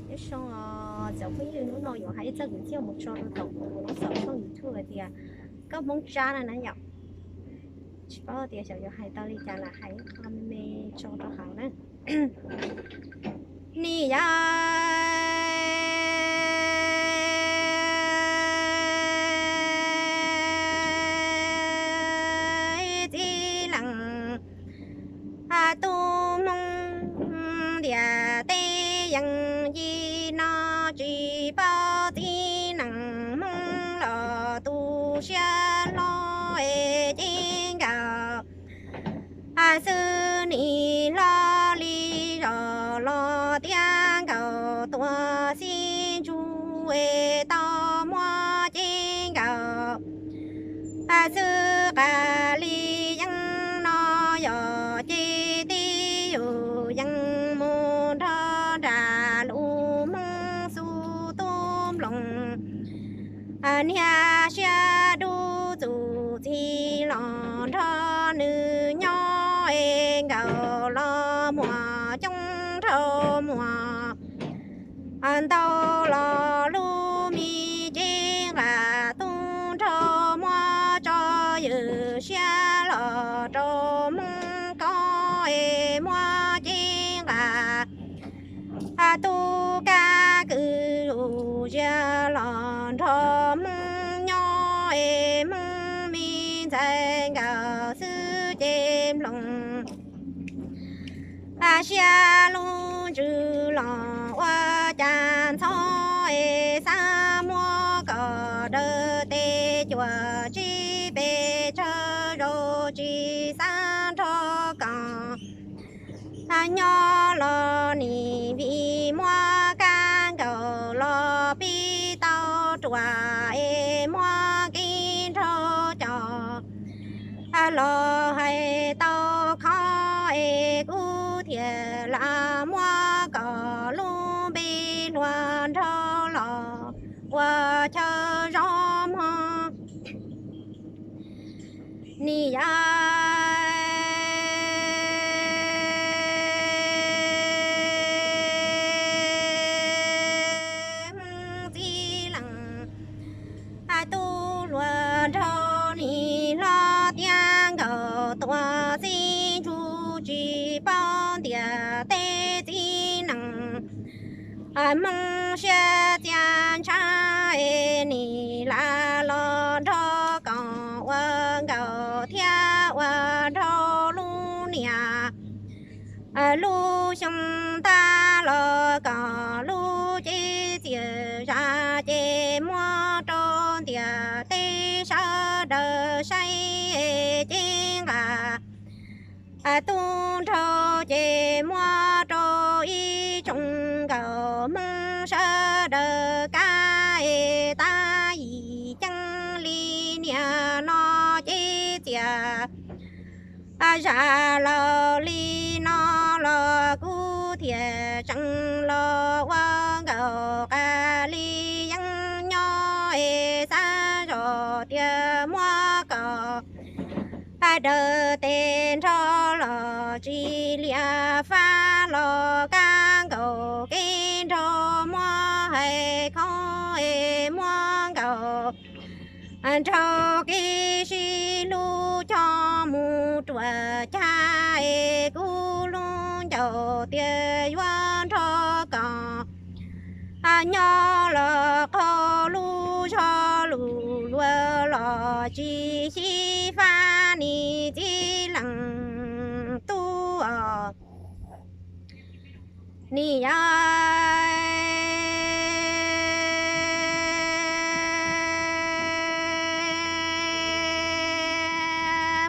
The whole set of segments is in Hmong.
Nyob zoo os cov phooj ywg, hnub no yuav hais ib txoj kwv txhiaj mus tso rau tom kuv lub xov tooj YouTube hais tias koj Hmoob Tsab no na yom. Tsis paub tias xyov yuav hais tau li cas, lam hais ib qho me me tso rau hauv na. Nim yog txiv leej tub Hmoob ntiaj teb yeej yim no, tsis paub txiv neej Hmoob los tu siab hlo es ceeb nkaus xwb. Nim hlob li zos los tiav nkaus tuaj xib ntsug es tau muab ceeb nkaus xwb. Qas li yeej no yog ces tib yus yeej mus nrog nram lub Hmoob xub tub nploos, niag siab dub txuj txim los nrog nws nyob es nkaus los muaj coob nrog muaj ntau los lub me ceeb nqas tub nrog muab tso, ywj siab los rau Hmoob koj es muab ceeb nqas tub kab kwv zus zias los nrog Hmoob nyob es Hmoob me ntxhais nkaus xwb ces nploos siab lub ntsws los ua cas ntxhov es xav muab kom daws tes cuam tsib pes tsawg zaus tsis xav nrog kom nyob los nim vim muab kab nkaus los pib tau ruam es muab kib nrog cov los hais tau khov es kuv thiaj lam muab kom lub npe hluas nraug los ua chaw zov mog. Nim yog txiv leej tub hluas nraug nim hlob tiav nkaus tuaj xib ntsug tsis paub ntiaj teb txiv neej Hmoob siab txias ntshav es nim lam los nrog kom ua nkaus thiab ua nraug lub niam lub xyoo ntag los kom lub cev txias zam ces muab rau ntiaj teb sawv daws saib es ceeb nqas tub nraug ces muab rau ib tsoom nkauj Hmoob sawv daws kab es tab yim ceeb li niaj no cev txias zam laus li no los kuv thiaj tseem los ua nkaus qas li yeeb nyob es xav zoj tias muab kom daws tes nrog los tsis liam fab los kab nkaus kev nrog muab hais khov es muab nkaus nraug kev sib hlub coj mus ruam cag es kuv lub ncauj tias yuav nrog kom nyob los qaug lub zog lus luag los tsis xyiv fab nim txiv leej tub os. Nim yog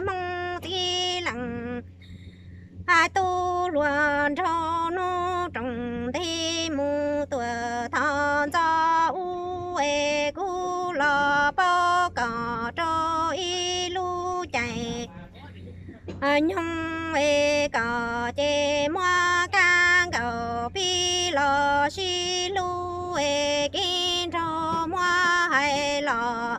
Hmoob txiv leej tub hluas nraug hnub roos ntev mus tuaj thov ntxov ub es kuv los paub kom rau ib lub caij nyoog es kom ces muab kab nkaus pib los sib hlub es kev nraug muab hais los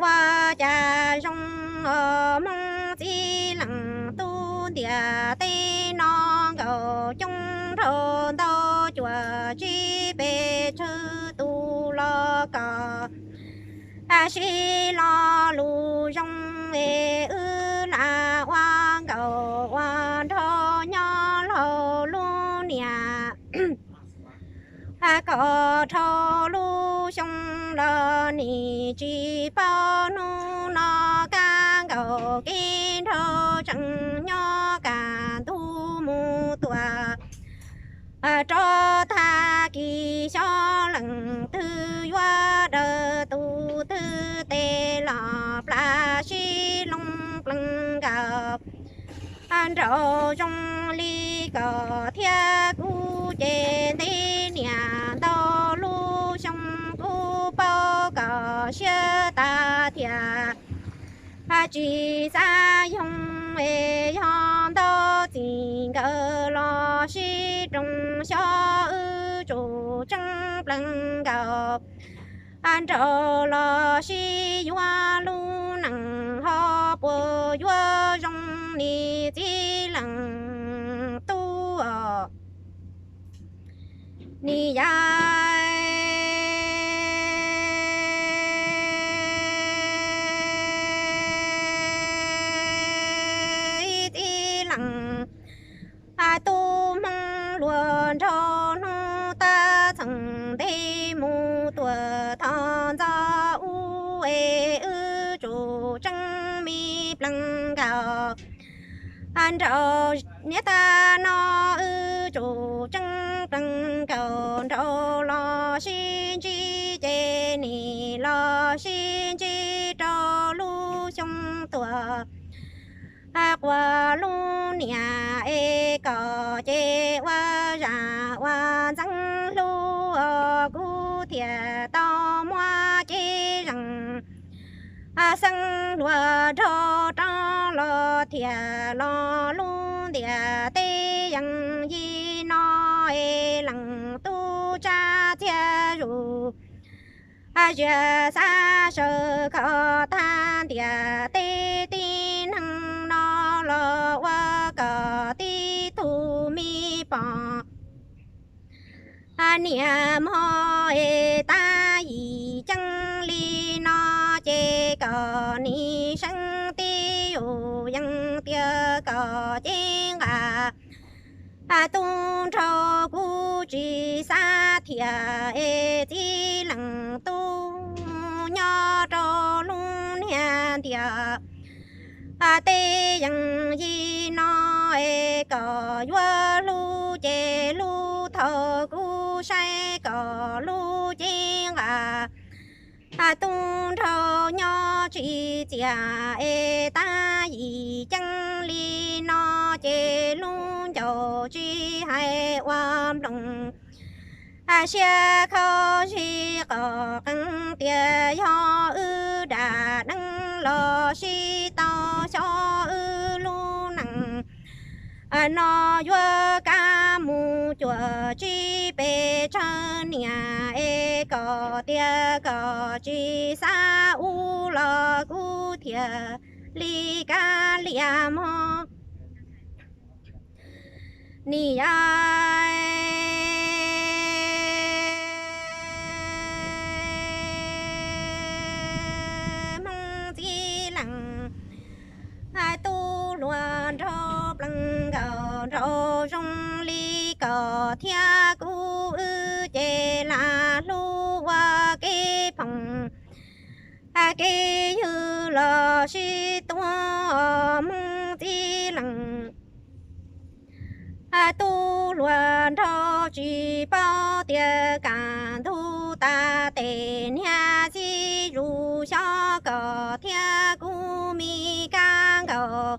ua cas zoo os. Hmoob txiv leej tub ntiaj teb no nkaus coob rau ntau cuaj tsib pes tsawg tus los kom sib lo lus zoo es wb lam ua nkauj ua nraug nyob laug lub niam. Kom dhau lub xyoo los nim tsis paub, hnub no kab nkaus kev nrog tseem nyob kaj ntug mus tuaj. Rov tag kis xyov leej twg yuav daws tus twg tes los plam sib loo plees nkaus nraug zoo li koj thiab kuv ces ntev niam ntau lub xyoo kuv paub koj siab tas thiab tsis xav yoog es yog ntau txij nkawm los sib roos xyov wb tsum tseeb plees nkaus nraug los sib yuav lub neej ho puas yuav zoo li txiv leej tub os. Nim yog txiv leej tub Hmoob luag nraug hnub tab txheej ntev mus tuaj thov ntxov ub es wb tsum tseeb me plees nkaus nraug. Niaj tag no wb tsum tseeb plees nkaus nraug los sib ntsib ces nim los sib ntsib rau lub xyoo tuaj. Quas lub niam es kom ces ua zaj ua ntxeev hlub os, kuv thiaj tau muab kev zeem xeeb luag nraug rov los thiaj los lub ntiaj teb yeej yim no es leej tub tsab txiag zus. Ziag xav sawv kho tag ntiaj teb tib neeg no los ua kom tib tug me pog niam hmo es tab yim ceeb li no ces kom nim seeb tib yus yees tias kom cev nqa tub nraug. Kuv tsis xav thiaj es txiv leej tub nyob rau lub niag ntiaj teb yeej yim no es kom yuav hlub ces hlub thaum kuv saib kom lub cev nqa tub nraug nyob tsis txias es tab yim ceeb li no ces lub ncauj tsis hais ua nplooj siab kho zig qhov qees tias yog wb dam neeb los sib tau xyov wb lub neej no yuav kav mus cuaj tsib pes tsawg niam es kom tias kom tsis xav ub los kuv thiaj li kav liam mog. Nim yog Hmoob txiv leej tub hluas nraug plees nkaus nraug zoo li koj thiab kuv wb ces lam hlub ua kev phooj kev ywg los sib tuav Hmoob txiv leej tub hluas nraug tsis paub tias kaj ntug tas tes niag txiv zus xyov koj thiab kuv me kab nkaus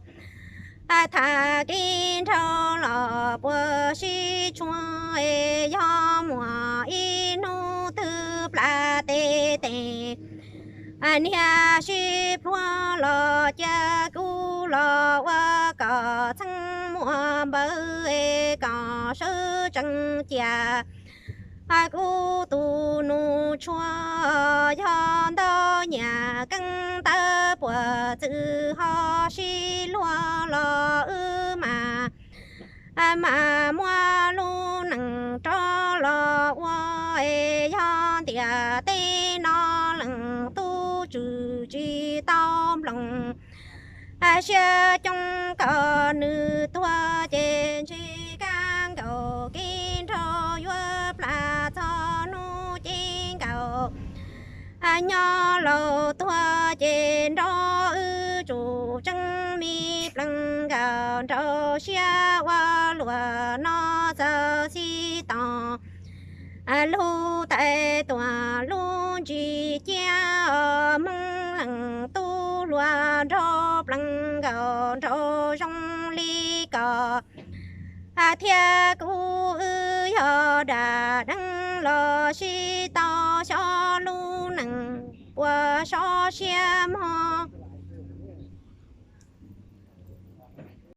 thaj kev nraug los puas sib tshua es yog muaj ib hnub twg plam tes tes niag sib pluag los cia kuv los ua kom txheeb muaj npawg es kom sawv tsees cia kuv tus nus tshua. Yog ntau nyiaj keeb tawv puas txwm ho sib luag los wb mas Mas muab lub neej rov los ua, yog ntiaj teb no leej tub tswm tsis tau nplooj. Siab coob kom nws tuag ces ntshe kab nkaus kev nrog yuav plam txog hnub cev nkaus. Nyob laus tuag ces nrog wb tsum tseeb me plees nkaus, nraug siab ua luaj no txawm xij toom. Lub tais tuam lub ntsis ciab, Hmoob leej tub hluas nraug plees nkaus nraug zoo li koj. Thiab kuv wb yog dam deeb los sib tau xyov lub neej puas sov siab mog.